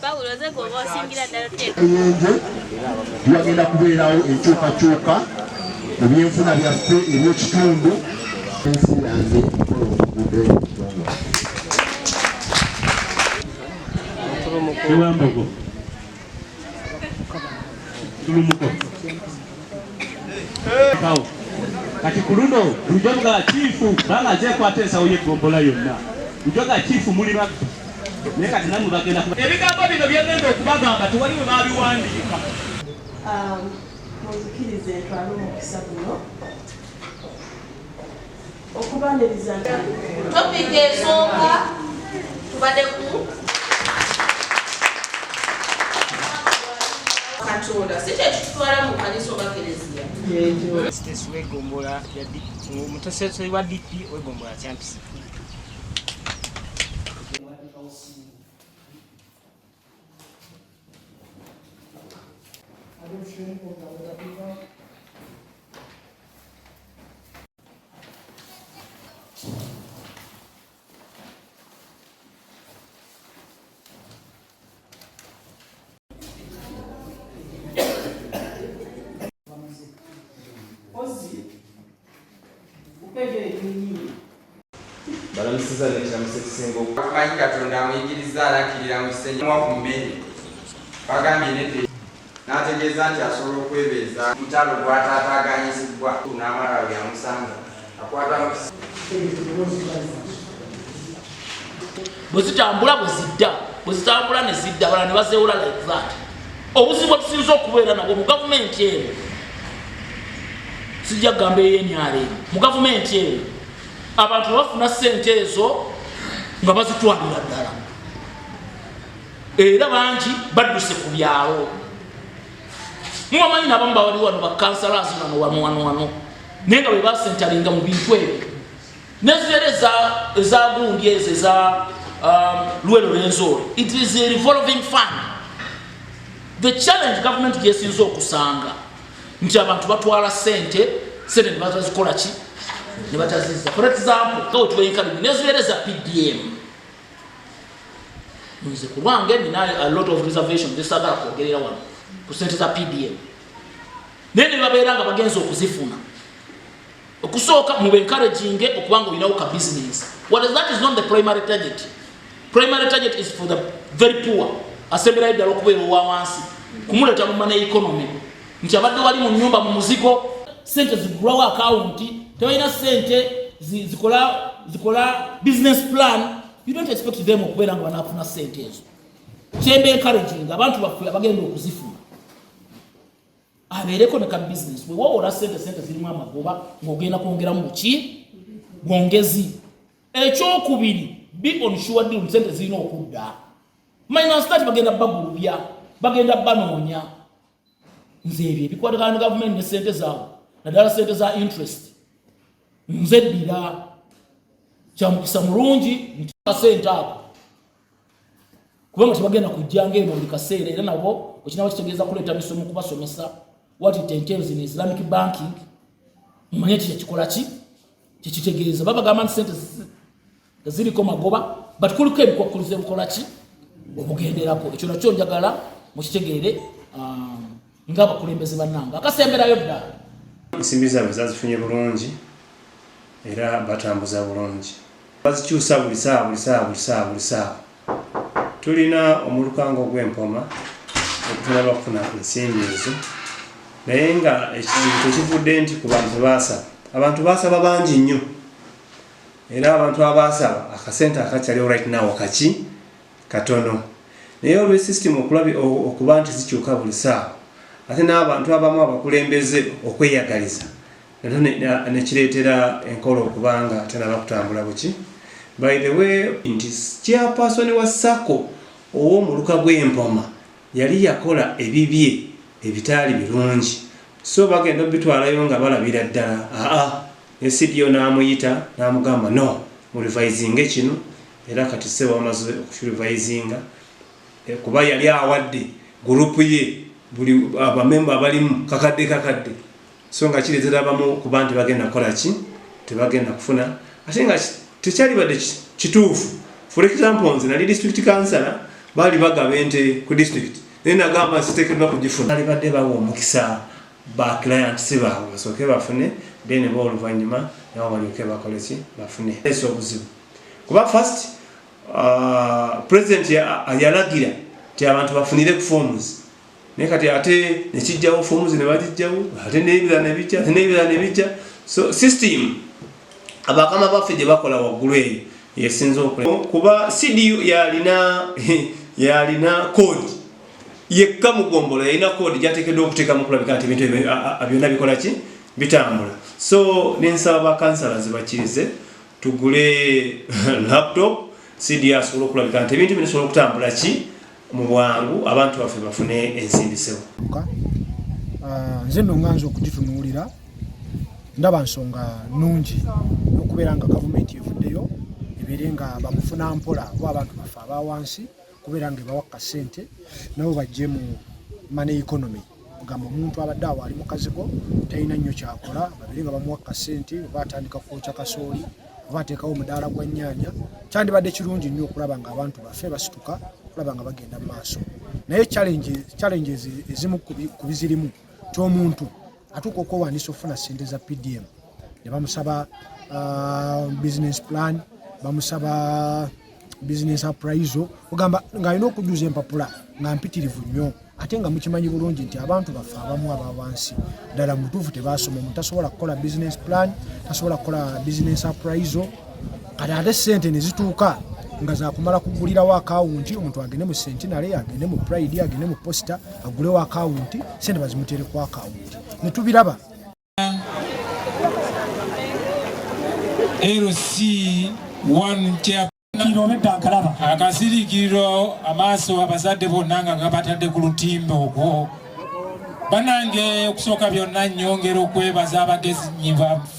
Pawulo ze gwoba osingira ddala oteeka. Eyenje tiwagenda kubeerawo enkyukakyuka mu byenfuna byaffe eby'ekitundu. Ensi yange ekola oluguudo ekitongole. Kiwambogo. Tulumuko. Kawo. Kati ku luno bulijjo mugaba kiifu kubanga azeekwata ensawo y'eggombolola yonna. Bulijjo ga kiifu muli babbi naye kati nammwe bagenda kuba. Ebigambo bino bye ŋŋenda okubagamba tewali we baabiwandiika. Munzikirize ntwale omukisa guno okubaniriza. Topic esooka tubadde ku Katonda si kye kitutwala mu kanisa oba kereziya. Sitesi w'eggombolola ya Omuteesiteesi wa DP ow'eggombolola Kyampisi. Balamusiza n'ekiramuso ekisinga Manyi Katonda amuyigiriza alakkirira mu kisenge wa ku mmere. Bagambye nedda n'ategeeza nti asobola okwebeeza mutalo gw'ataataaganyizibwa n'amala bwe yamusanga akwata mu Bwe zitambula bwe zidda, bwe zitambula ne zidda, abalala ne bazeewola like that. Obuzibu bwe tusinza okubeera nabwo mu gavumenti eno, sijja kugamba ey'emyalo eno, mu gavumenti eno abantu bafuna ssente ezo nga bazitwalira ddala, era bangi badduse ku byalo. Mubamanyi nabamu bawali wano bakansalazi bano wano wano wano, naye nga bwe basentalinga mu bintu ebyo nezibeera eza gundi ezo eza Luwero Rwenzori. It is a revolving fund. The challenge government gyesinza okusanga nti abantu batwala sente, sente ne batazikola ki, ne batazizza. For example, nga wetuba encourage nezibeera eza PDM, nze ku lwange nina a lot of reservation zesaagala kwogerera wano ku sente za PDM, naye ne babeera nga bagenze okuzifuna. Okusooka mube encouraging okuba nga olinawo ka business. What is that is not the primary target. Primary target is for the very poor, asemberayo ddala okubeera owa wansi, kumuleeta mu money economy, nti abadde wali mu nyumba mu muzigo, sente zigulawo akawunti, tebalina sente zikola business plan. You don't expect them okubeera nga banafuna sente ezo. Kyembe encouraging abantu baffe abagenda okuzifuna abeereko ne ka business. Bwe wowola sente, sente zirimu amagoba ng'ogenda kwongeramu buki bwongezi. Ekyokubiri, be on sure deal, sente zirina okudda. Minus that bagenda bagulubya, bagenda banoonya. Nze ebyo ebikwatagana ne gavumenti ne sente zaabwe, naddala sente za interest, nze ddira kyamukisa mulungi nti kasente ako kubanga tebagenda kujja ng'eno buli kaseera, era nabo ekinaba kitegeeza kuleeta misomo kubasomesa what it entails in Islamic banking, mumanye ki kyekikola ki kyekitegeeza. Babagamba nti sente teziriko magoba, but kuliko ebikwakkulizo ebikola ki obugenderako. Ekyo nakyo njagala mukitegeere ng'abakulembeze bannange. Akasemberayo ddala, ensimbi zaabwe zazifunye bulungi era batambuza bulungi, bazikyusa buli saawa, buli saawa, buli saawa, buli saawa. Tulina omuluka ng'ogw'Empoma okutunaba kufuna ensimbi ezo, naye nga ekizibu tekivudde nti ku bantu baasaba. Abantu baasaba bangi nnyo, era abantu abaasaba akasente akakyaliwo right now kaki katono, naye olwe system okulabi okuba nti zikyuka buli saawa, ate n'abantu abamu abakulembeze okweyagaliza nekireetera enkola okubanga tenaba kutambula buki. By the way, nti chairperson wa SACCO ow'omuluka gw'Empoma yali yakola ebibye ebitaali birungi, so bagenda obitwalayo nga balabira ddala aa ne CDO n'amuyita n'amugamba, "No, murevisinge kino." Era kati se bamaze okukirevisinga, kuba yali awadde gurupu ye buli abamemba abalimu kakadde kakadde, so nga kireetera abamu kuba nti bagenda kukola ki, tebagenda kufuna, ate nga tekyalibadde kituufu. For example, nze nali district councillor. Baali bagaba ente ku district, naye nagamba siteekeddwa kugifuna. Balibadde bawa omukisa ba clients baabwe basooke bafune, then bo oluvannyuma nabo balyoke bakole ki, bafune. Esa obuzibu kuba first president yalagira nti abantu bafunire ku forms, naye kati ate nekijjawo forms ne bagijjawo, ate n'ebirala ne bijja, ate n'ebirala ne bijja. So system abakama baffe gye bakola waggulu eyo yesinza okule, kuba CDU yalina code yekka mugombola, yalina code gyateekeddwa okuteeka mu kulabika nti ebintu ebyo byonna bikola ki, bitambula. So nensaba bakansalazi bakkirize tugule laptop, CDU asobola okulabika nti ebintu bino bisobola okutambula ki mu bwangu, abantu baffe bafune ensimbi sebo. Ah, nze nno nga nze okugitunuulira ndaba nsonga nnungi okubeera nga gavumenti evuddeyo ebeere nga bamufuna mpola oba abantu baffe aba wansi kubeera nga ebawa kasente nabo bajje mu money economy. Kugamba omuntu abadde awo ali mu kazigo, talina nnyo kyakola, babeere nga bamuwa kasente, oba atandika kwokya kasooli oba ateekawo omudaala gwa nnyaanya. Kyandibadde kirungi nnyo okulaba nga abantu baffe basituka okulaba nga bagenda mu maaso, naye challenges ezimu ku bizirimu nti omuntu atuuka okwewandiisa okufuna sente za PDM ne bamusaba business plan, bamusaba business appraisal, ogamba ng'alina okujjuza empapula nga mpitirivu nnyo, ate nga mukimanyi bulungi nti abantu baffe abamu aba wansi ddala mutuufu tebasoma. Omuntu tasobola kukola business plan, tasobola kukola business appraisal. Kati ate sente ne zituuka nga zakumala kugulirawo akawunti, omuntu agende mu Centenary, agende mu Pride, agende mu Posta, agulewo akawunti, sente bazimutere ku akawunti, ne tubiraba. LC 1 chair. Akasiriikiriro amaaso abazadde bonna nga gabatadde ku lutimbe okwo. Banange, okusooka byonna nnyongera okwebaza abagenyi baffe.